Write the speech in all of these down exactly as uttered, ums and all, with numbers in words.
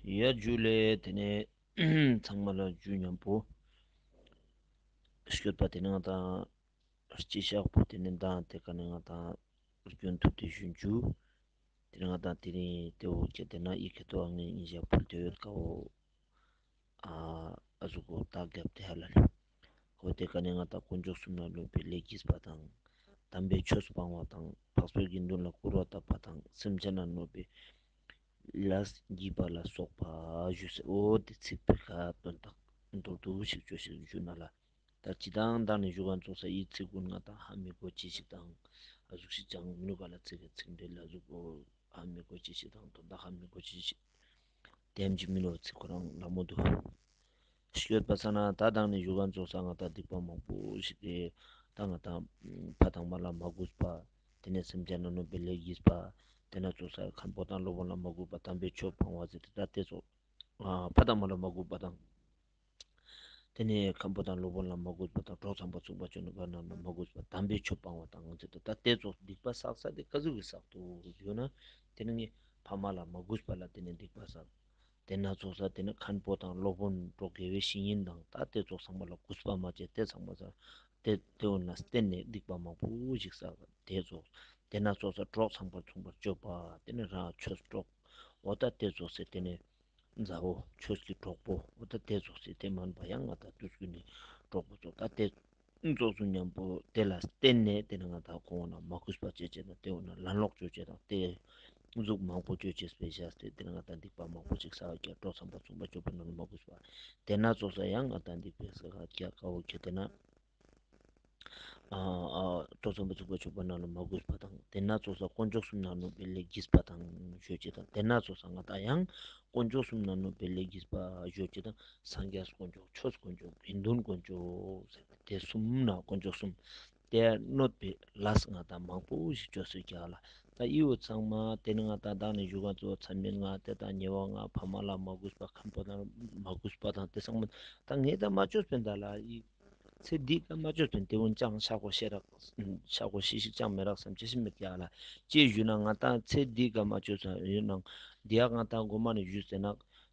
ཡ་ཇུ་ལེ། ཏེ་ནེ་ཚང་མ་ལ་ཇུ་ཉམ་པོ། སྐྱོད་པ་ཏེ་ནེ་ང་དང་སྤྱི་ཤག་པོ་ཏེ་ནེ་མདང་ཏེ་ཀ་ནེ་ང་དང་སྐྱོན་ཐུབ་ཏེ་ཞུན་ཅུ། ཏེ་ནེ་ང་དང་ཏེ་རིང་ཏེ་བོ་ཁྱེད་ཏེ་ན་ཨི་ཁེ་ཏོ་ཨ་ངེ་ཨིན་ཞག་ཕུལ་ཏེ་ཡོད་ཀ་བོ། ཨ་ཨ་ཟུག་གོ་ཏག་རྒྱབ་སྟེ་ཧ་ལ་ལེ། འོ་ཏེ་ཀ་ནེ་ང་དང་དཀོན་མཆོག་གསུམ་ལ་གནོད་པའི་ལས་བགྱིས་པ་དང་། དམ་པའི་ཆོས་སྤང་བ་དང་། འཕགས་པའི་དགེ་འདུན་ལ་སྐུར་བ་བཏབ་པ་དང་། སེམས་ཅན་ལ་གནོད་པའི་ལས་བགྱིས་པ་ལ་སོགས་པ་ཞུས་སེ། འོ་ཏེ་ཚིག་པོའི་ཁ་དོན་དག་མདོར་བསྡུས་ཤིག་ཅོས་ཤིག་ཞུ་ན་ལ། ད་སྤྱིར་བཏང་མདང་ནེ་ཞུ་ག་ཙོགས་ས་ཨི་ཚིག་གུན་ང་དང་ཧ་མི་གོ་ཅེས་ཤིག་དང་ཨ་ཟུག་ཤིག་ཅང་མི་ནུག་ག་ལ། ཚིག་གི་ཚིག་འགྲེལ་ལ་ཟུག་གོ་ཧ་མི་གོ་ཅེས་ཤིག་དང་དོན་དག་ཧ་མི་གོ་ཅེས་ཤིག་ཏེམ་ཅིག་མི་ནུག་ཚིག་ཁོ་རང་ལ་མོ་དུ། སྐྱོད་པ་ས་ན་ད་མདང་ནེ་ཞུ་ག་ཙོགས་ས་ང་དང་སྡིག་པ་མང་པོ་ཞིག་རེ། ད་ང་དང་ཕ་དང་མ་ལ་མ་གུས་པ། ཏེ་ནེ་སེམས་ཅན་ལ་གནོད་པའི་ལས་བགྱིས་པ། ཏེ་ནེ་ཙོགས་ས་མཁན་པོ་དང་སློབ་དཔོན་ལ་མ་གུས་པ། དམ་པའི་ཆོས་སྤང་བ་ཟེར་ཏེ་ད་ཏེ་ཙོགས། ཨ་ཕ་དང་མ་ལ་མ་གུས་པ་དང་། ཏེ་ནེ་མཁན་པོ་དང་སློབ་དཔོན་ལ་མ་གུས་པ་དང་། གྲོགས་ཚངས་པ་མཚུངས་པ་སྤྱོད་ནུས་པ་རྣམས་ལ་མ་གུས་པ། དམ་པའི་ཆོས་སྤང་བ་དང་ཟེར་ཏེ་ད་ཏེ་ཙོགས་སྡིག་པ་སགས་ས་ཏེ་ཀ་ཟུག་གི་སགས་དུག་ཞུ་ན། ཏེ་ནེ་ངའེ་ཕ་མ་ལ་མ་གུས་པ་ལ་ཏེ་ནེ་སྡིག་པ་སགས། ཏེ་ནེ་ཙོགས་ས་ཏེ་ནེ་མཁན་པོ་དང་སློབ་དཔོན་གྲོགས་དགེ་བའི་བཤེས་གཉེན་དང་ད་ཏེ་ཙོགས་ཚང་མ་ལ་གུས་པ་མ་ཅོས་ཏེ་ཚང་མ་ས་ཏེ་ཏེ་བོ་ན་བརྟེན་ནེ་སྡིག་པ་མང་པོ་ཞིག་སགས། ཏེ་ཙོགས་ཏེ་ནེ་ཙོགས་ས་གྲོགས་ཚངས་པ་མཚུངས་པ་སྤྱོད་པ། ཏེ་ནེ་རང་ཆོས་གྲོགས་འོ་ད་ཏེ་ཙོགས་ས་ཏེ་ནེ་མཛའ་བོ་ཆོས་ཀྱི་གྲོགས་པོ་འོ་ད་ཏེ་ཙོགས་ས་ཏེ་མན་པ་ཡང་ང་དང་དུས་ཀུན་ནི་གྲོགས་པོ་ཙོགས་ད་ཏེ་ཙོགས་སུ་ཉམ་པོ་ཏེ་ལ་བརྟེན་ནེ་ཏེ་ནེ་ང་དང་ཁོང་ལ་མ་གུས་པ་ཅོ་ཅེས་དང་ཏེ་བོ་ན་ལན་ལོག་ཅོ་ཅེས་དང་ཏེ་ཟུག་མང་པོ་ཅོ་ཅེས་སྤེ་ཤ་སྟེ་ཏེ་ནེ་ང་དང་སྡིག་པ་མང་པོ་ཞིག་སགས་ཀྱག། གྲོགས་ཚངས་པ་མཚུངས་པ་སྤྱོད་པ་རྣམས་ལ་མ་གུས་པ། ཏེ་ནེ་ཙོགས་ས་ཡང་ང་དང་སྡིག་པ་སགས་ཀྱག་ཀ་བོ་ཁྱེད་ཏེ་ན། ཨ་ཨ་གྲོགས་ཚངས་པ་མཚུངས་པ་སྤྱོད་པ་རྣམས་ལ་མ་གུས་པ་དང་། ཏེ་ནེ་ཙོགས་ས་དཀོན་མཆོག་གསུམ་ལ་གནོད་པའི་ལས་བགྱིས་པ་དང་ཞུ་ཅེས་དང་། ཏེ་ནེ་ཙོགས་ས་ང་དང་ཡང་དཀོན་མཆོག་གསུམ་ལ་གནོད་པའི་ལས་བགྱིས་པ་ཞུ་ཅེས་དང་། སངས་རྒྱས་དཀོན་མཆོག་ཆོས་དཀོན་མཆོག་དགེ་འདུན་དཀོན་མཆོག་ཟེར་ཏེ་ཏེ་གསུམ་ན་དཀོན་མཆོག་གསུམ་ཏེ་གནོད་པའི་ལས་ང་དང་མང་པོ་ཞིག་ཅོས་སེ་ཀྱག་ལ། ད་ཨི་བོ་ཚང་མ་ཏེ་ནེ་ང་དང་མདང་ནེ་ཞུ་ག་ཙོགས་ཚད་མེད་ལྔ་ཏེ་དང་ཉེ་བ་ལྔ་ཕ་མ་ལ་མ་གུས་པ་མཁན་པོ་དང་མ་གུས་པ་དང་ཏེ་ཚང་མ་ད་ངས་ད་མ་ཅོས་པིན་ད་ལ་ཨི། ཚེ་འདི་ཀ་མ་ཅོས་པིན་ཏེ་བོ་ཅང་ཆ་གོ་ཤེས་རག་ཆ་གོ་ཤེས་ཤིག་ཅང་མི་རག་བསམ་ཅེས་ཤིག་མེད་ཀྱག་ལ། ཅི་ཞུ་ན་ང་དང་ཚེ་འདི་ཀ་མ་ཅོས་ཡོད་ནང་འདི་ཡ་ང་དང་གོ་མ་ནེ་ཞུས་ཟེར་ན།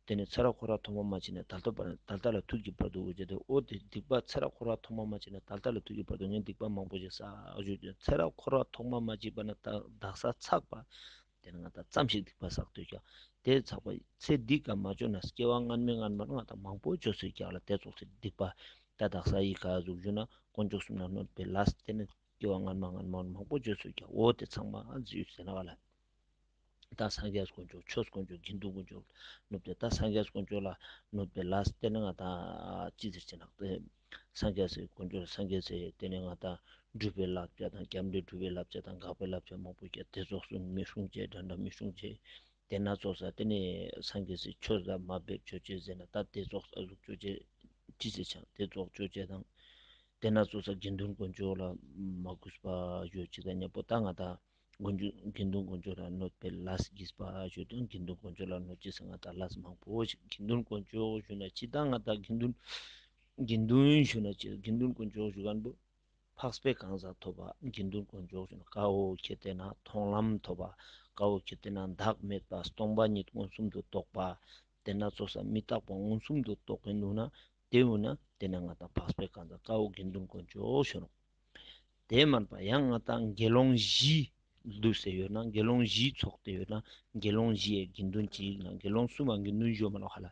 ཏེ་ནེ་ཚེ་རབས་འཁོར་བ་ཐོག་མ་མ་མཆིས་ནས་ད་ལྟ་བར་ད་ལྟ་ལ་ཐུག་གི་བར་དུ་འོ་ཅེས་ཏེ་འོ་ཏེ་སྡིག་པ་ཚེ་རབས་འཁོར་བ་ཐོག་མ་མ་མཆིས་ནས་ད་ལྟ་ལ་ཐུག་གི་བར་དུ་ངས་སྡིག་པ་མང་པོ་ཞིག་སགས་ཞུ་ཅེས། ཚེ་རབས་འཁོར་བ་ཐོག་མ་མ་མཆིས་པ་ནེ་ད་དག་ས་ཚག་པ། ཏེ་ནེ་ང་དང་ཙམ་ཞིག་སྡིག་པ་སགས་ཏེ་ཀྱག། ཏེ་ཚག་པ་ཚེ་འདི་ཀ་མ་ཅོས་ན་སྐྱེ་བ་སྔན་མའི་སྔན་མ་ང་དང་མང་པོ་ཅོས་སེ་ཀྱག་ལ། ཏེ་ཙོགས་སེ་སྡིག་པ་ད་དག་ས་ཨི་ཀ་ཟུག་ཞུ་ན་དཀོན་མཆོག་གསུམ་ལ་གནོད་པའི་ལས་ཏེ་ནེ་སྐྱེ་བ་སྔན་མ་སྔན་མ་མང་པོ་ཅོས་སེ་ཀྱག། འོ་ཏེ་ཚང་མ་ཨ་ཟུག་ཟེར་ན་ག་ལ། ད་སངས་རྒྱས་དཀོན་མཆོག་ཆོས་དཀོན་མཆོག་དགེ་འདུན་དཀོན་མཆོག་གནོད་དེ་ད་སངས་རྒྱས་དཀོན་མཆོག་ལ་གནོད་པའི་ལས་ཏེ་ནེ་ང་དང་ཅི་ཟེར་ཅེ་ན་སངས་རྒྱས་སི་དཀོན་མཆོག་སངས་རྒྱས་སི་ཏེ་ནེ་ང་དང་སྒྲུབ་པའི་བསླབ་བྱ་དང་སྐྱབས་འགྲོའི་སྒྲུབ་པའི་བསླབ་བྱ་དང་དགག་པའི་བསླབ་བྱ་མང་པོ་ཀྱག། ཏེ་ཙོགས་སུ་མི་སྲུང་ཅེས་འདྲ་འདྲ་མི་སྲུང་ཅེས། ཏེ་ནེ་ཙོགས་ས་ཏེ་ནེ་སངས་རྒྱས་སི་ཆོས་ལ་མ་འབད་ཅོ་ཅེས་ཟེར་ན་ད་ཏེ་ཙོགས་ཨ་ཟུག་ཅོ་ཅེས་ཅི་ཟེར་ཅེ་ན་ཏེ་ཙོགས་ཅོ་ཅེས་དང་། ཏེ་ནེ་ཙོགས་ས་དགེ་འདུན་དཀོན་མཆོག་ལ་མ་གུས་པ་ཞུ་ཅེས་དང་ཉམ་པོ་ད་ང་དང་དགེ་འདུན་དཀོན་མཆོག་ལ་གནོད་པའི་ལས་བགྱིས་པ་ཞུ་དང་། དགེ་འདུན་དཀོན་མཆོག་ལ་གནོད་ཅེས་ང་དང་ལས་མང་པོ་ཞིག་དགེ་འདུན་དཀོན་མཆོག་ཞུ་ན་ཅི་ད་ང་དང་དགེ་འདུན་དགེ་འདུན་ཞུ་ན་ཅི་དགེ་འདུན་དཀོན་མཆོག་ཞུ་མཁན་པོ་འཕགས་པའི་གང་ཟག་ཐོབ་པ་དགེ་འདུན་དཀོན་མཆོག་ཞུ་ན་ཀ་བོ་ཁྱེར་ཏེ་ན་མཐོང་ལམ་ཐོབ་པ་ཀ་བོ་ཁྱེར་ཏེ་ན་བདག་མེད་པ་སྟོང་པ་ཉིད་མངོན་སུམ་དུ་རྟོགས་པ། ཏེ་ནེ་ཙོགས་ས་མི་རྟག་པ་མངོན་སུམ་དུ་རྟོགས་ཀྱིན་འདུག་ན། ཏེ་བོ་ན་ཏེ་ནེ་ང་དང་འཕགས་པའི་གང་ཟག་ཀ་བོ་དགེ་འདུན་དཀོན་མཆོག་ཞུ་ནོག། ཏེ་མན་པ་ཡང་ང་དང་དགེ་སློང་བཞི་འདུས་སེ་ཡོད་ན་དགེ་སློང་བཞི་ཚོགས་ཏེ་ཡོད་ན་དགེ་སློང་བཞི་ཡི་དགེ་འདུན་ཅིག་ན་དགེ་སློང་གསུམ་མ་དགེ་འདུན་ཞུ་མ་ནོག་ཧ་ལ།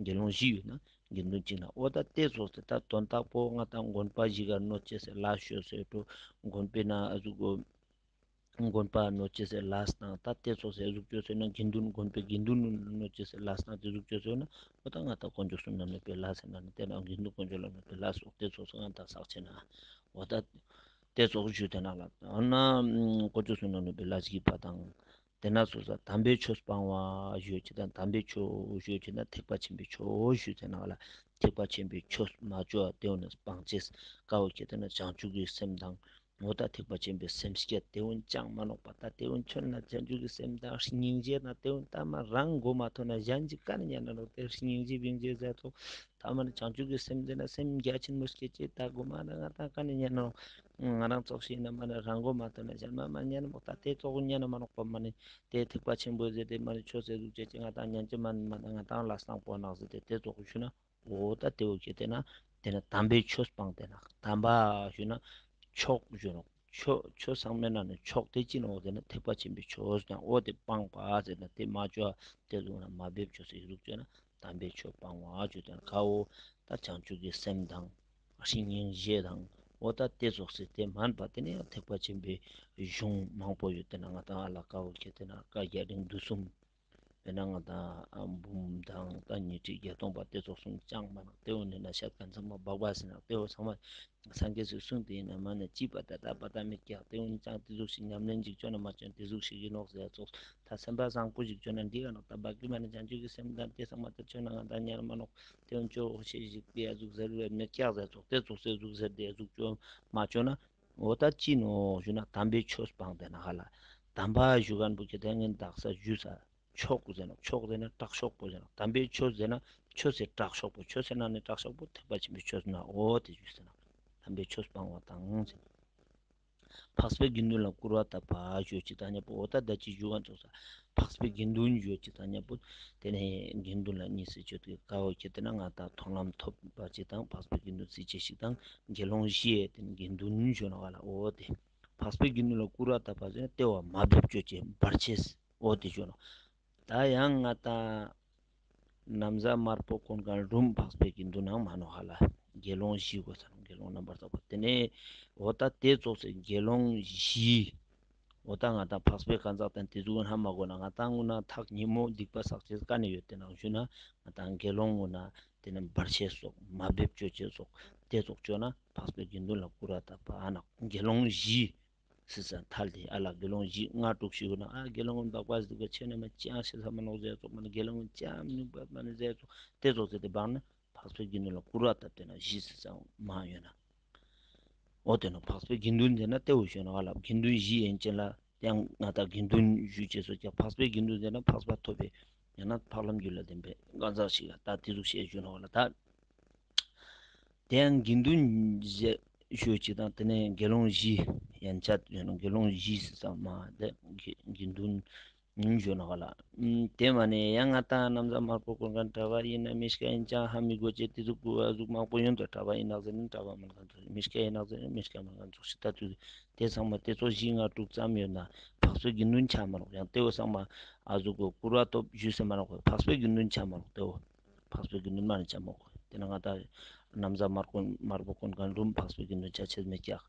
དགེ་སློང་བཞི་ཡོད་ན་དགེ་འདུན་ཅིག་ན་འོ་ད་ཏེ་ཙོགས་སེ་ད་དོན་དག་པོ་ང་དང་དགོན་པ་ཞིག་ག་གནོད་ཅེས་སེ་ལས་ཞུས་སེ་འགྲོ་དགོན་པའི་ནང་ཨ་ཟུག་གོ། དགོན་པ་གནོད་ཅེས་སི་ལས་དང་ད་ཏེ་ཙོགས་སི་ཟུག་ཅོས་སེ་ན་དགེ་འདུན་དགོན་པའི་དགེ་འདུན་གནོད་ཅེས་སི་ལས་དང་ཏེ་ཟུག་ཅོས་སེ་ན་འོ་ད་ང་ད་དཀོན་མཆོག་གསུམ་ན་གནོད་པའི་ལས་ཟེར་ན་ནི་ཏེ་ན་དགེ་འདུན་དཀོན་མཆོག་ལ་གནོད་པའི་ལས་སོགས་ཏེ་ཙོགས་སི་ང་ད་བསགས་ཆེ་ན་འོ་ད་ཏེ་ཙོགས་ཞུ་ཏེ་ན་ལ་འོ་ན་དཀོན་མཆོག་གསུམ་ན་གནོད་པའི་ལས་བགྱིས་པ་དང་ཏེ་ན་ཙོགས་སི་དམ་པའི་ཆོས་སྤང་བ་ཞུ་ཅེས་དང་དམ་པའི་ཆོས་ཞུ་ཅེས་དང་ཐེག་པ་ཆེན་པོའི་ཆོས་ཞུ་ཏེ་ན་ལ་ཐེག་པ་ཆེན་པོའི་ཆོས་མ་ཅོ་བ་ཏེ་འོ་ན་སྤང་ཅེས་ཀ་བོ་ཁྱེར་ཏེ་ན་བྱང་ཆུབ་ཀྱི་སེམས་དང་། འོ་ད་ཐེག་པ་ཆེན་པོའི་སེམས་བསྐྱེད་དེ་འོན་ཅང་མ་ནོག་པ། ད་དེ་འོན་ཁྱོད་ན་བྱང་ཆུབ་ཀྱི་སེམས་དང་སྙིང་རྗེ་དང་དེ་འོན་ད་མ་རང་མགོ་མ་ཐོན་ན་གཞན་ཅིག་ག་ནས་ཉན་ན་ནོག། དེ་སྙིང་རྗེ་སྙིང་རྗེ་ཟེར་ཙོགས་ད་མ་ནི་བྱང་ཆུབ་ཀྱི་སེམས་ཟེར་ན་སེམས་རྒྱ་ཆེན་མོ་སྐྱེ་ཅེས་ད་མགོ་མ་ན་ང་ད་ག་ནས་ཉན་ན་ནོག། ང་རང་ཙོགས་ཤིག་ཡིན་ན་མ་ནི་རང་མགོ་མ་ཐོན་ན་གཞན་མ་མ་ཉན་ན་མོག། ད་དེ་ཙོགས་ཉན་ན་མ་ནོག་པ། མ་ནི་དེ་ཐེག་པ་ཆེན་པོ་ཟེར་ཏེ་མ་ནི་ཆོས་ཟེར་ཟུག་ཅེས་ཅིག་ང་ད་ཉན་ཅེས་མ་ནི་མ་ནི་ང་ད་ལ་སང་པོ་ནག་ཟེར་ཏེ་དེ་ཙོགས་ཞུ་ན། འོ་ད་དེ་བོ་ཁྱེད་དེ་ན་དེ་ན་དམ་པའི་ཆོས་སྤངས་ཏེ་ན། དམ་པ་ཞུ་ན་མཆོག་ཞུ་ནོག། ཆོས་ཆོས་ཚང་མའི་ནང་ནས་མཆོག་དེ་ཅི་ནོག་ཟེར་ན་ཐེག་པ་ཆེན་པོའི་ཆོས་དང་། འོ་དེ་སྤངས་པ་ཟེར་ན་དེ་མ་ཅོ་དེ་ཟུག་ན་མ་འབེབས་ཅོ་ཟེར་ཟུག་ཅོ་ན་དམ་པའི་ཆོས་སྤང་བ་ཅོ་དེ་ན་ཀ་བོ་ད་བྱང་ཆུབ་ཀྱི་སེམས་དང་སྙིང་རྗེ་དང་། འོ་ད་དེ་ཙོགས་སེ་དེ་མན་པ་དེ་ནས་ཡང་ཐེག་པ་ཆེན་པོའི་གཞུང་མང་པོ་ཡོད་དེ་ན་ང་ད་ཨ་ལ་ཀ་བོ་ཁྱེད་དེ་ན་བཀའ་རྒྱ་རིང་བསྡུས་གསུམ། དཔེར་ན་ང་དང་འབུམ་དང་ད་ཉི་ཁྲི་བརྒྱད་སྟོང་པ་དེ་ཙོགས་གསུངས་ཅང་མ་ནོག། དེ་བོ་ནི་ན་ཤད་ག་ཚང་མ་སྦག་སྦག་ཟེར་ན་དེ་བོ་ཚང་མ་སངས་རྒྱས་སུ་གསུངས་ཏེ་ཡིན་ན་མ་ནི་ཅི་པ་ད་ད་པ་ད་མི་སྐྱག། དེ་བོ་ནི་ཅང་དེ་ཟུག་ཞིག་ཉམས་ལེན་ཅིག་ཅོ་ན་མ་ཅོ་ན་དེ་ཟུག་ཞིག་ཡིན་ནོག་ཟེར་ཙོགས། ད་སེམས་པ་བཟང་པོ་ཞིག་ཅོ་ན་འགྲིག་ག་ནོག། ད་བག་གི་མ་ནི་བྱང་ཆུབ་ཀྱི་སེམས་དང་དེ་ཚང་མ་དེ་ཅོ་ན་ང་དང་ཉན་མ་ནོག། དེ་བོ་ཅོ་ཤེས་ཞིག་དེ་ཡ་ཟུག་ཟེར་བས་མི་སྐྱག་ཟེར་ཙོགས། དེ་ཙོགས་སེ་ཟུག་ཟེར་དེ་ཟུག་ཅོ་མ་ཅོ་ན། འོ་ད་ཅི་ནོག་ཞུ་ན་དམ་པའི་ཆོས་སྤངས་ཏེ་ན་ཧ་ལ། དམ་པ་ཞུ་མཁན་པོ་ཁྱེད་དེ་ངན་དག་ས་ཞུས་ས། མཆོག་ཟེར་ན་མཆོག་ཟེར་ན་དྲག་ཤོས་པོ་ཟེར་ན། དམ་པའི་ཆོས་ཟེར་ན་ཆོས་སི་དྲག་ཤོས་པོ། ཆོས་སི་ནང་ནས་དྲག་ཤོས་པོ་ཐེག་པ་ཆེན་པོའི་ཆོས་ན། འོ་དེ་ཞུས་ཟེར་ན་དམ་པའི་ཆོས་སྤང་བ་དང་ཟེར། འཕགས་པའི་དགེ་འདུན་ལ་སྐུར་བ་བཏབ་པ་ཞུ་ཅིག་དང་མཉམ་པོ། འོ་ད་ད་ཅི་ཞུ་མཁན་ཙོགས་ས་འཕགས་པའི་དགེ་འདུན་ཞུ་ཅིག་དང་མཉམ་པོ། དེ་ནས་དགེ་འདུན་ལ་གཉིས་སུ་ཕྱེ་སྟེ་ཀ་བོ་ཁྱེད་དེ་ན་ང་དང་མཐོང་ལམ་ཐོབ་པ་ཅིག་དང་། འཕགས་པའི་དགེ་འདུན་རྩིས་ཅན་ཞིག་དང་། དགེ་སློང་བཞི་ཡོད་དེ་ནི་དགེ་འདུན་ཞུ་ནོག་ཧ་ལ། འོ་དེ་འཕགས་པའི་དགེ་འདུན་ལ་སྐུར་བ་བཏབ་པ་ཟེར་ན་དེ་བོ་མ་འབེབས་ཅོ་ཅེས་བར་ཆད། འོ་དེ་ཞུ་ནོག། ད་ཡང་ང་དང་ན་བཟའ་དམར་པོ་གོན་མཁན་རུམ་འཕགས་པའི་དགེ་འདུན་ནང་མ་ནོག་ཧ་ལ། དགེ་སློང་བཞི་དགོས་ས་ནོག། དགེ་སློང་རྣམ་པར་དག་པ། དེ་ནས་འོ་ད་དེ་ཙོགས་སེ་དགེ་སློང་བཞི། འོ་ད་ང་དང་འཕགས་པའི་ཁང་བཟང་དང་དེ་ཟུག་ཧ་མ་གོ་ན་ང་དང་ངུ་ན་ཐག་ཉེ་མོ་སྡིག་པ་བསགས་ཅེས་ག་ནས་ཡོད་དེ་ནང་ཞུ་ན་ང་དང་དགེ་སློང་ངུ་ན་དེ་ནས་བར་ཆད་སོགས་མ་འབེབས་ཅོ་ཅེས་སོགས་དེ་ཙོགས་ཅོ་ན་འཕགས་པའི་དགེ་འདུན་ལ་སྐུར་བ་བཏབ་པ་ཨ་ནག། དགེ་སློང་བཞི་སི་ས་ཐལ་དེ་ཨ་ལ་དགེ་སློང་བཞི་ལྔ་དྲུག་ཞིག་ཡོད་ན་ཨ་དགེ་སློང་འབག་པ་ཟིག་ག་ཆེ་ན་མ་ཅང་ཤེས་ས་མ་ནོག་ཟེར་ཙོགས། མ་ནི་དགེ་སློང་ཅང་མི་ནུས་པ་མ་ནི་ཟེར་ཙོགས། དེ་ཙོགས་ཟེར་ཏེ་འབག་ན་འཕགས་པའི་དགེ་འདུན་ལ་སྐུར་བ་བཏབ་སྟེ་ན་བཞི་སི་ས་མ་ཡོད་ན། འོ་དེ་ནོ་འཕགས་པའི་དགེ་འདུན་ཟེར་ན་དེ་བོ་ཞུ་ནོག་ཧ་ལ། དགེ་འདུན་བཞི་ཡན་ཆད་ལ་ཡང་ང་དང་དགེ་འདུན་ཞུ་ཅེས་སོགས་ཀྱང་འཕགས་པའི་དགེ་འདུན་ཟེར་ན་འཕགས་པ་ཐོབ་པའི་ཡང་ན་འཕགས་ལམ་རྒྱུད་ལ་ལྡན་པའི་གང་ཟག་ཞིག་ལ་ད་དེ་ཟུག་ཞེས་ཞུ་ནོག་ཧ་ལ། ད་དེ་ཡང་དགེ་འདུན་ཞེས་ཞུ་ཅིག་དང་དེ་ནས་དགེ་སློང་བཞི་ཡན་ཆད་ཡོད་ནོག། དགེ་སློང་བཞི་སི་ས་མ་དེ་དགེ་དགེ་འདུན་ཡིན་ཞུ་ནོག་ལ། ཨམ། དེ་མ་ནས་ཡང་ང་དང་ན་བཟའ་དམར་པོ་གོན་མཁན་གྲྭ་པ་ཡིན་ན་མི་སྐྱ་ཡིན་ཅང་ཧ་མི་གོ་ཅེས་དེ་ཟུག་གུ་བ་ཟུག་མང་པོ་ཡོང་དུག། གྲྭ་པ་ཡིན་ནག་ཟེར་ན་གྲྭ་པ་མན་མཁན་ཙོགས་ཤིག། མི་སྐྱ་ཡིན་ནག་ཟེར་ན་མི་སྐྱ་མན་མཁན་ཙོགས་ཤིག། ད་དུས་དེ་ཚང་མ་དེ་ཚོ་བཞི་ལྔ་དྲུག་ཙམ་ཡོད་ན་འཕགས་པའི་དགེ་འདུན་ཆ་མ་ནོག། ཡང་དེ་བོ་ཚང་མ་ཨ་ཟུག་གུ་སྐུར་བ་ཐོབ་ཞུས་ས་མ་ནོག། འཕགས་པའི་དགེ་འདུན་ཆ་མ་ནོག། དེ་བོ་འཕགས་པའི་དགེ་འདུན་མ་ནི་ཆ་མ་ནོག། དེ་ན་ང་དང་ན་བཟའ་དམར་གོན་དམར་པོ་གོན་མཁན་རུམ་འཕགས་པའི་དགེ་འདུན་ཆ་ཅེས་མི་སྐྱག།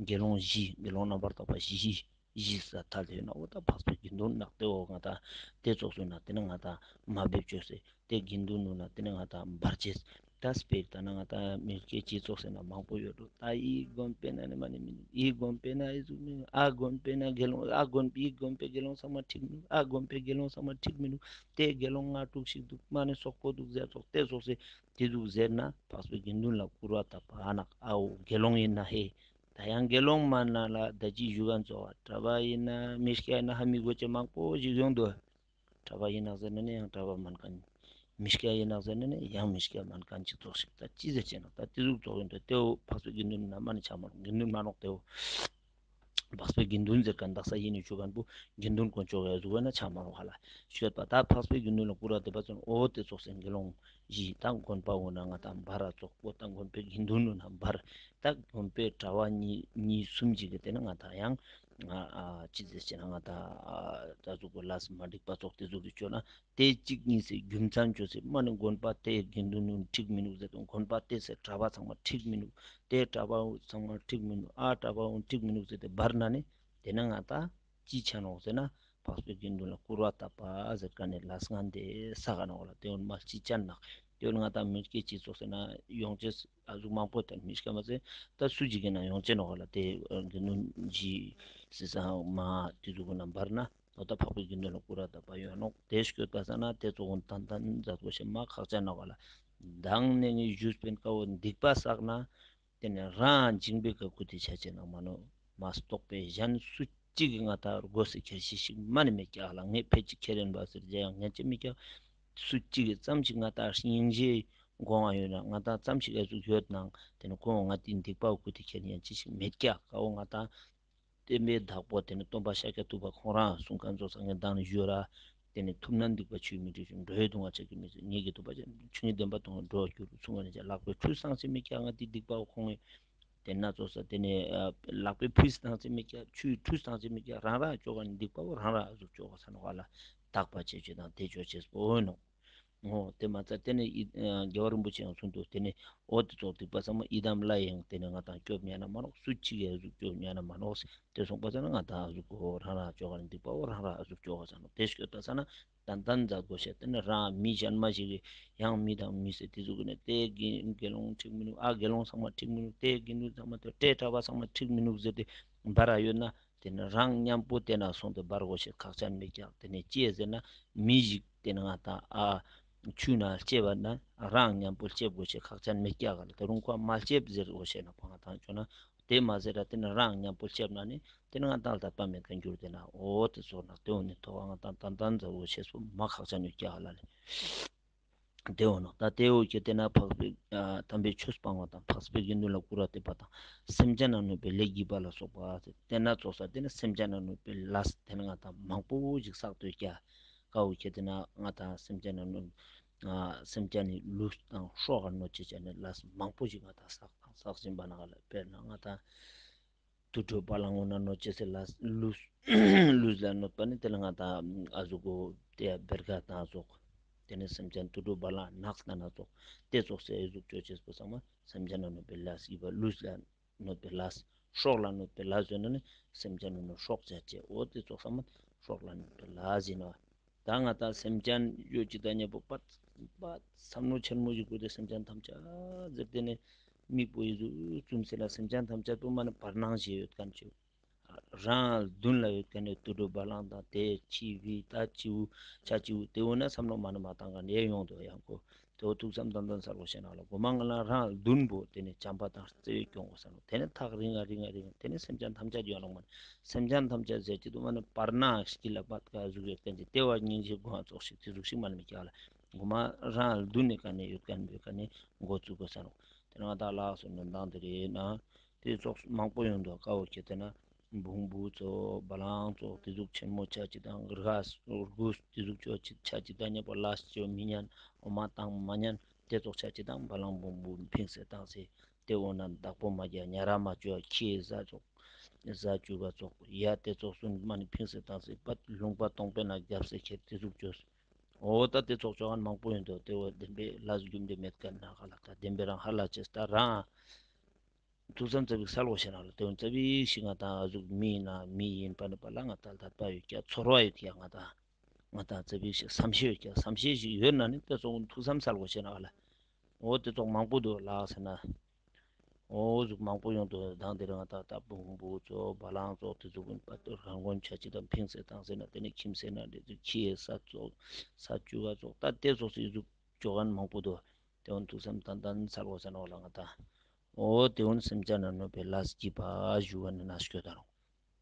དགེ་སློང་བཞི། དགེ་སློང་རྣམ་པར་དག་པ་བཞི། བཞི་ས་ཐལ་ཡོད་ན་འོ་ད་འཕགས་པའི་དགེ་འདུན་ནག། དེ་འོ་ང་དང་དེ་ཙོགས་སུ་ན་དེ་ནི་ང་དང་མ་འབེབས་ཅོས་སེ་དེ་དགེ་འདུན་ནུ་ན་དེ་ནི་ང་དང་བར་ཆད་ད་སྤེག་ད་ན་ང་དང་མི་སྐྱ་སྤྱི་ཚོགས་ཟེར་ན་མང་པོ་ཡོད་འགྲོ། ད་ཨི་དགོན་པའི་ནང་ནས་མ་ནི་མི་ནུག། ཨི་དགོན་པའི་ནང་ཨི་ཟུག་མི་ནུག། ཨ་དགོན་པའི་ནང་དགེ་སློང་ཨ་དགོན་པའི་ཨི་དགོན་པའི་དགེ་སློང་ཚང་མ་འགྲིག་མི་ནུག། ཨ་དགོན་པའི་དགེ་སློང་ཚང་མ་འགྲིག་མི་ནུག། དེ་དགེ་སློང་ལྔ་དྲུག་ཞིག་འདུག། མ་ནི་སོག་པོ་འདུག་ཟེར་ཙོགས་དེ་ཙོགས་སེ་དེ་ཟུག་ཟེར་ན་འཕགས་པའི་དགེ་འདུན་ལ་སྐུར་བ་བཏབ་པ་ཨ་ནག། ཨའོ་དགེ་སློང་ཡིན་ན་ཧེ། ད་ཡང་དགེ་སློང་མན་ན་ལ་ད་ཅི་ཞུ་མཁན་ཙོགས་གྲྭ་པ་ཡིན་ན་མི་སྐྱ་ཡིན་ན་ཧ་མི་གོ་ཅེས་མང་པོ་ཞིག་ཡོང་དུག། གྲྭ་པ་ཡིན་ནག་ཟེར་ན་ནི་ཡང་གྲྭ་པ་མན་མཁན། མི་སྐྱ་ཡིན་ནག་ཟེར་ན་ནི་ཡང་མི་སྐྱ་མན་མཁན་ཅིག་ཙོགས་ཤིག། ད་ཅི་ཟེར་ཅེ་ན་ད་དེ་ཟུག་ཙོགས་ཡོང་དུག། དེ་བོ་འཕགས་པའི་དགེ་འདུན་ན་མ་ནི་ཆ་མ་ནོག། དགེ་འདུན་མ་ནོག། དེ་བོ་འཕགས་པའི་དགེ་འདུན་ཟེར་མཁན་དག་ས་ཡིན་ནི་ཞུ་མཁན་པོ་དགེ་འདུན་དཀོན་མཆོག་གི་ཟུག་པ་ན་ཆ་མ་ནོག་ཧ་ལ། ཤོད་པ་ད་འཕགས་པའི་དགེ་འདུན་ལ་སྐུར་བ་འདེབས་པ་ཙམ་འོ་དེ་ཙོགས་སེ་དགེ་སློང་བཞི་དང་དགོན་པ་འོ་ན་ང་དང་འབར་ར་ཙོགས་པོ་དང་དགོན་པའི་དགེ་འདུན་འོ་ན་འབར། ད་དགོན་པའི་གྲྭ་པ་གཉིས་གཉིས་གསུམ་ཅིག་གི་དེ་ན་ང་དང་ཡང་ང་ཨ་ཅི་ཟེར་ཅེ་ན་ང་དང་ཨ་ད་ཟུག་པོ་ལས་མ་འགྲིག་པ་ཙོགས་དེ་ཟུག་གི་ཅོ་ན་དེ་གཅིག་གཉིས་སེ་རྒྱུ་མཚན་ཅོས་སེ་མ་ནི་དགོན་པ་དེ་དགེ་འདུན་འོ་འགྲིག་མི་ནུག་ཟེར་དུག། དགོན་པ་དེ་སེ་གྲྭ་པ་ཚང་མ་འགྲིག་མི་ནུག། དེ་གྲྭ་པ་ཚང་མ་འགྲིག་མི་ནུག། ཨ་གྲྭ་པ་འོ་འགྲིག་མི་ནུག་ཟེར་ཏེ་འབར་ན་ནི་དེ་ན་ང་དང་ཅི་ཆ་ནོག་ཟེར་ན་འཕགས་པའི་དགེ་འདུན་ལ་སྐུར་བ་བཏབ་པ་ཟེར་མཁན་ནི་ལས་ངན་དེ་བསགས་ནོག་ལ། དེ་འོ་ན་མ་ཅི་ཆ་ནོག། དེ་འོ་ན་ང་དང་མི་སྐྱ་སྤྱི་ཚོགས་ཟེར་ན་ཡོང་ཅེས་ཨ་ཟུག་མང་པོ་དང་མི་སྐྱ་མ་ཟེར་ད་སུ་ཅིག་གི་ན་ཡོང་ཅེས་ནོག་ལ། དེ་དགེ་འདུན་གྱི་སི་ས་མ་དེ་ཟུག་གི་ན་འབར་ན་འོ་ད་འཕགས་པའི་དགེ་འདུན་ལ་སྐུར་བ་བཏབ་པ་ཡོང་ནོག། དེ་སྐྱོད་པ་ས་ན་དེ་ཚོ་འོ་ན་ཏན་ཏན་མཛད་དགོས་ཤེས་མ་ཁག་ཅན་ནོག་ལ། མདང་ནས་ངས་ཞུས་པིན་ཀ་བོ་སྡིག་པ་བསགས་ན། དེ་ནས་རང་འཇིང་པའི་ཀ་ཁུ་དེ་ཆ་ཅེ་ནང་མ་ནོག། མ་གཏོགས་པའི་གཞན་སུ་གཅིག་གི་ང་ཏང་དགོས་སི་ཁྱེར་ཤེས་ཤིག་མ་ནི་མེད་ཀྱག་ལ། ངས་ཕལ་ཆེར་ཁྱེར་ཡིན་པ་ཟེར་ཏེ་ཡང་ཉན་ཅེས་མེད་ཀྱག། སུ་གཅིག་གི་ཙམ་ཞིག་ང་ཏང་སྙིང་རྗེ་དགོས་ང་ཡོད་ན་ང་ཏང་ཙམ་ཞིག་ཨ་ཟུག་ཡོད་ནང་དེ་ནི་ཁོང་ང་ཏིའི་སྡིག་པ་བོ་ཁུར་ཏེ་ཁྱེར་ཉན་ཅེས་ཤིག་མེད་ཀྱག། ཀ་བོ་ང་ཏང་བསྟན་པའི་བདག་པོ་དེ་ནི་སྟོན་པ་ཤཱཀྱ་ཐུབ་པ་ཁོང་རང་གསུང་མཁན་ཙོགས་ས་ངས་མདང་ནི་ཞུས་ར། དེ་ནི་ཐུབ་ན་སྡིག་པ་ཆུས་མི་འཁྲུ་ཞིང་། འགྲོ་བའི་སྡུག་བསྔལ་ཕྱག་གིས་མི་སེལ། ཉིད་ཀྱི་ཐུབ་པ་ཆུ་ནི་བདེན་པ་དོན་འགྲོ་བར་འགྱུར་གསུང་མཁན་ནི་ལག་པའི་འཁྲུས་སངས་ཅེས་མེད་ཀྱག། ང་ཏིའི་སྡིག་པ་བོ་ཁོང་ངི་དེ་ན་ཙོགས་ས་དེ་ནི་ལག་པའི་འཁྲུས་སངས་ཅེས་མེད་ཀྱག། ཆུའི་འཁྲུས་སངས་ཅེས་མེད་ཀྱག། རང་རང་ཅོ་ག་ནི་སྡིག་པ་བོ་རང་རང་ཨ་ཟུག་ཅོ་ག་ས་ནོག་ལ། དག་པ་ཅོ་ཅེས་དང་དེ་ཅོ་ཅེས་པོ་ནོག། འོ་དེ་མ་ཚད་དེ་ནི་ཨི་ཨ་རྒྱལ་བ་རིན་པོ་ཆེ་ཡང་གསུངས་འདུག། དེ་ནི་འོ་དེ་ཙོགས་སྡིག་པ་ཚང་མ་ཡི་དམ་ལྷ་ཡིས་དེ་ནི་ང་ཏང་སྐྱོབ་ཉན་ན་མ་ནོག། སུ་གཅིག་གིས་ཨ་ཟུག་སྐྱོབ་ཉན་ན་མ་ནོག། དེ་སོང་པ་ས་ན་ང་ཏང་ཨ་ཟུག་གོ་རང་རང་ཅོ་ག་ནི་སྡིག་པ་བོ་རང་རང་ཨ་ཟུག་ཅོ་ག་ས་ནོག། དེ་སྐྱོབ་ད་ས་ན་ཏན་ཏན་མཛད་དགོས་ཤེས། དེ་ནི་རང་མི་གཞན་མ་ཞིག་གི་ཡང་མི་དང་མི་ཟེར་དེ་ཟུག་གི་ནི་དེ་དགེ་དགེ་སློང་འགྲིག་མི་ནུག། ཨ་དགེ་སློང་ཚང་མ་འགྲིག་མི་ནུག། དེ་དགེ་འདུན་ཚང་མ་དེ་བཀྲེས་དྲག་པ་ཚང་མ་འགྲིག་མི་ནུག་ཟེར་ཏེ་འབར་ར་ཡོད་ན། དེ་ནི་རང་མཉམ་པོ་དེ་ན་སོང་སྟེ་འབར་དགོས་ཤེས་ཁག་ཅན་མེད་ཀྱག། དེ་ནི་ཅི་ཟེར་ན་མི་ཞིག་དེ་ནི་ང་ཏང་ཨ་ཆུ་ན་ལྕེབ་པ་ན་རང་མཉམ་པོ་ལྕེབ་དགོས་ཤེས་ཁག་ཅན་མེད་ཀྱག་ལ། དེ་རུང་ཁོ་མ་ལྕེབ་ཟེར་དགོས་ཤེས་ན་ཁོ་ང་ཏང་ཅོ་ན་དེ་མ་ཟེར་ར་དེ་ནི་རང་མཉམ་པོ་ལྕེབ་ན་ནི་དེ་ནི་ང་ཏང་ལ་དད་པ་མེད་མཁན་འགྱུར། དེ་ན་འོ་དེ་ཙོགས་ན་དེ་འོ་ནི་ཐོག་ང་ཏང་ཏན་ཏན་མཛད་དགོས་ཤེས་པོ་མ་ཁག་ཅན་ཡོད་ཀྱག་ལ་ལེ། དེ་འོ་ནོག། ད་དེ་འོ་ཁྱེད་དེ་ན་འཕགས་པའི་ཨ་དམ་པའི་ཆོས་སྤང་བ་དང་འཕགས་པའི་དགེ་འདུན་ལ་སྐུར་བ་འདེབས་པ་དང་སེམས་ཅན་ལ་གནོད་པའི་ལས་བགྱིས་པ་ལ་སོགས་པ་ཟེར་དེ་ན་ཙོགས་ས་དེ་ནི་སེམས་ཅན་ལ་གནོད་པའི་ལས་དེ་ནི་ང་ཏང་མང་པོ་ཞིག་བསགས་དུག་ཀྱག། ཀ་བོ་ཁྱེད་དེ་ན་ང་ཏང་སེམས་ཅན་ལ་གནོད་ཨ་སེམས་ཅན་ནི་ལུས་དང་སྲོག་ག་གནོད་ཅེས་བྱ་ནི་ལས་མང་པོ་ཞིག་ང་ཏང་བསགས་དང་བསགས་བཞིན་པ་ན་ག་ལ། དཔེར་ན་ང་ཏང་དུད་འགྲོ་བ་ལང་འོ་ན་གནོད་ཅེས་སི་ལས་ལུས་ལུས་ལ་གནོད་པ་ནི་དེ་ལ་ང་ཏང་ཨ་ཟུག་གོ་དེ་བེར་ཀ་དང་ཙོགས། དེ་ནི་སེམས་ཅན་དུད་འགྲོ་བ་ལང་ནགས་ན་ན་ཙོགས་དེ་ཙོགས་སི་ཨ་ཟུག་ཅོ་ཅེས་པོ་ཚང་མ་སེམས་ཅན་ལ་གནོད་པའི་ལས་ཡིན་པ། ལུས་ལ་གནོད་པའི་ལས་སྲོག་ལ་གནོད་པའི་ལས་ཟེར་ན་ནི་སེམས་ཅན་ལ་གནོད་སྲོག་བཅད་ཅེས་འོ་དེ་ཙོགས་ཚང་མ་སྲོག་ལ་གནོད་པའི་ལས་ཡིན་ནོག། ད་ང་ཏང་སེམས་ཅན་ཡོད་ཅིག་ད་ཉེ་པོ་པ་པ་བསམ་བློ་ཆེན་མོ་ཞིག་དགོས་ཏེ་སེམས་ཅན་ཐམས་ཅད་ཟེར་ཏེ་ནི་མིག་པོ་ཡི་ཟུག་བཙུམས་སེ་ལ་སེམས་ཅན་ཐམས་ཅད་པོ་མ་ནི་བར་སྣང་ཞིག་ཡོད་མཁན་ཅིག། རང་མདུན་ལ་ཡོད་མཁན་ནི་དུད་འགྲོ་བ་ལང་དང་དེ་ཁྱི་བི་ད་ཅིའུ་ཆ་ཅིའུ་དེ་འོ་ན་བསམ་བློ་མ་ནི་མ་བཏང་མཁན་ཡང་ཡོང་དུག། ཡང་ཁོ་དེ་འོ་ཐུགས་བསམ་ཏན་ཏན་གསལ་པོ་བྱས་ན་ལ་གོ་མ་ང་ལ་རང་མདུན་པོ་དེ་ནི་བྱམས་པ་དང་བརྩེ་བས་སྐྱོང་དགོས་ས་ནོག། དེ་ནི་ཐག་རིང་ང་རིང་ང་རིང་ང་དེ་ནི་སེམས་ཅན་ཐམས་ཅད་ཡོང་ལ་མ་ནི་སེམས་ཅན་ཐམས་ཅད་ཟེར་གྱི་འདུག་མ་ནི་བར་སྣང་ཞིག་ལ་བབ་ཀ་ཟུག་ཡོད་མཁན་ཅིག་དེ་བ་སྙིང་རྗེ་དགོས་ཙོགས་ཤིག་དེ་ཟུག་ཤིག་མ་ནི་མི་སྐྱ་ལ་གོ་མ་རང་མདུན་ནི་ཀ་ནི་ཡོད་མཁན་བོད་ཀ་ནི་འགོ་བཙུགས་དགོས་ས་ནོག། དེ་ན་ད་ལགས་སོ་ནི་མདང་དེ་རེད་ན། དེ་ཙོགས་མང་པོ་ཡོང་དུག། ཀ་བོ་ཁྱེད་དེ་ན་འབུང་བུ་ཙོགས་བ་ལང་ཙོགས་དེ་ཟུག་ཆེན་མོ་ཆ་ཅིག་དང་རྒ་རྒུ་དེ་ཟུག་ཅོ་ཆ་ཅིག་དང་ཉེ་པོ་ལས་ཅོ་མི་ཉན་འོ་མ་བཏང་མ་ཉན་དེ་ཙོགས་ཆ་ཅིག་དང་བ་ལང་འབུང་བུ་ཕིངས་སེ་བཏང་སེ་དེ་འོ་ན་བདག་པོ་མ་རྒྱ་ཉ་ར་མ་ཅོ་ཁྱི་ཟ་ཙོགས་ཟ་བཅུག་ག་ཙོགས་ཡ་དེ་ཙོགས་སུ་མ་ནི་ཕིངས་སེ་བཏང་སེ་པ་ལུང་པ་སྟོང་པའི་ནང་རྒྱབ་སེ་ཁྱེར་དེ་ཟུག་ཅོས། འོ་ད་དེ་ཙོགས་ཅོ་མཁན་མང་པོ་ཡོང་དུག། དེ་འོ་བདེན་པའི་ལས་རྒྱུ་འབྲས་མེད་མཁན་ན་ག་ལ་ད་བདེན་པའི་རང་ཧ་ལ་ཅེས་ད་རང་ཐུགས་བསམ་ཙ་པིག་གསལ་པོ་བྱས་ན་ལ་དེ་འོ་ཙ་པིག་ཞིག་ང་ཏང་ཨ་ཟུག་མི་ཡིན་ན་མི་ཡིན་པ་ནི་པ་ལ་ང་ཏང་དད་པ་ཡོད་ཀྱག་ཚོར་བ་ཡོད་ཀྱག་ང་ཏང་ང་ཏང་ཙ་པིག་ཞིག་བསམ་ཤེས་ཡོད་ཀྱག་བསམ་ཤེས་ཞིག་ཡོད་ན་ནི་དེ་ཙོགས་ཐུགས་བསམ་གསལ་པོ་བྱས་ན་ག་ལ་འོ་དེ་ཙོགས་མང་པོ་འདུག་ལགས་ཟེར་ན། འོ་ཟུག་མང་པོ་ཡོང་དུག། མདང་དེ་རིང་ང་ཏང་ད་འབུང་བུ་ཙོགས་བ་ལང་ཙོགས་དེ་ཟུག་པ་ཏོ་རང་དགོན་ཆ་ཅིག་དང་ཕིངས་སེ་བཏང་སེ་ན་དེ་ནི་ཁྱིམ་སེ་ན་དེ་ཟུག་ཁྱི་ཡི་ས་ཙོགས་ས་བཅུག་ག་ཙོགས་ད་དེ་ཙོགས་སེ་ཟུག་ཅོ་མཁན་མང་པོ་འདུག། དེ་འོ་ཐུགས་བསམ་ཏན་ཏན་གསལ་པོ་ཟེར་ནོག་ལ་ང་ཏང་། འོ་དེ་འོ་སེམས་ཅན་ལ་གནོད་པའི་ལས་བགྱིས་པ་ཞུ་བ་ནི་ན་སྐྱོ་ད་རུང་།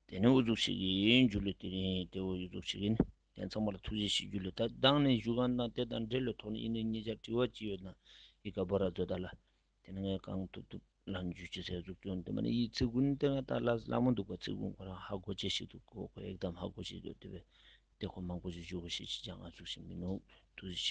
དེ་ནི་འུ་ཟུག་ཞིག་ཡིན་འཇུ་ལུས་དེ་རིང་དེ་འོ་འུ་ཟུག་ཞིག་ཡིན། དེ་ཚང་མ་ལ་ཐུགས་རྗེ་ཆེ་ཞུ་ལུས། ད་མདང་ནས་ཞུ་མཁན་དང་དེ་དང་འབྲེལ་ལོ་ཐོག་ནས་ཡིན་ནི་ཉེ་ཆར་དྲི་བ་ཅི་ཡོད་ན་ཡི་ག་བོ་ར་མཛོད་ད་ལ། དེ་ནི་ངས་གང་ཐུབ་ཐུབ་ལན་འཇུ་ཅི་ཟེར་ཟུག་ཅོ་འདི་མ་ནི་ཡི་ཚིག་གུན་དེ་ང་ད་ལ་ལ་མོ་འདུག་པ་ཚིག་གུན་ཁོ་རང་ཧ་གོ་ཅེས་ཤིག་འདུག་གོ་ཁོ་ཨེག་དམ་ཧ་གོ་ཅེས་འདུག་དེ་བས་དེ་ཁོ་མང་པོ་ཞིག་ཞུ་གོ་ཤེས་ཤིག་ཅང་ང་ཟུག་ཞིག་མི་ནུག། ཐུགས་རྗེ་ཆེ།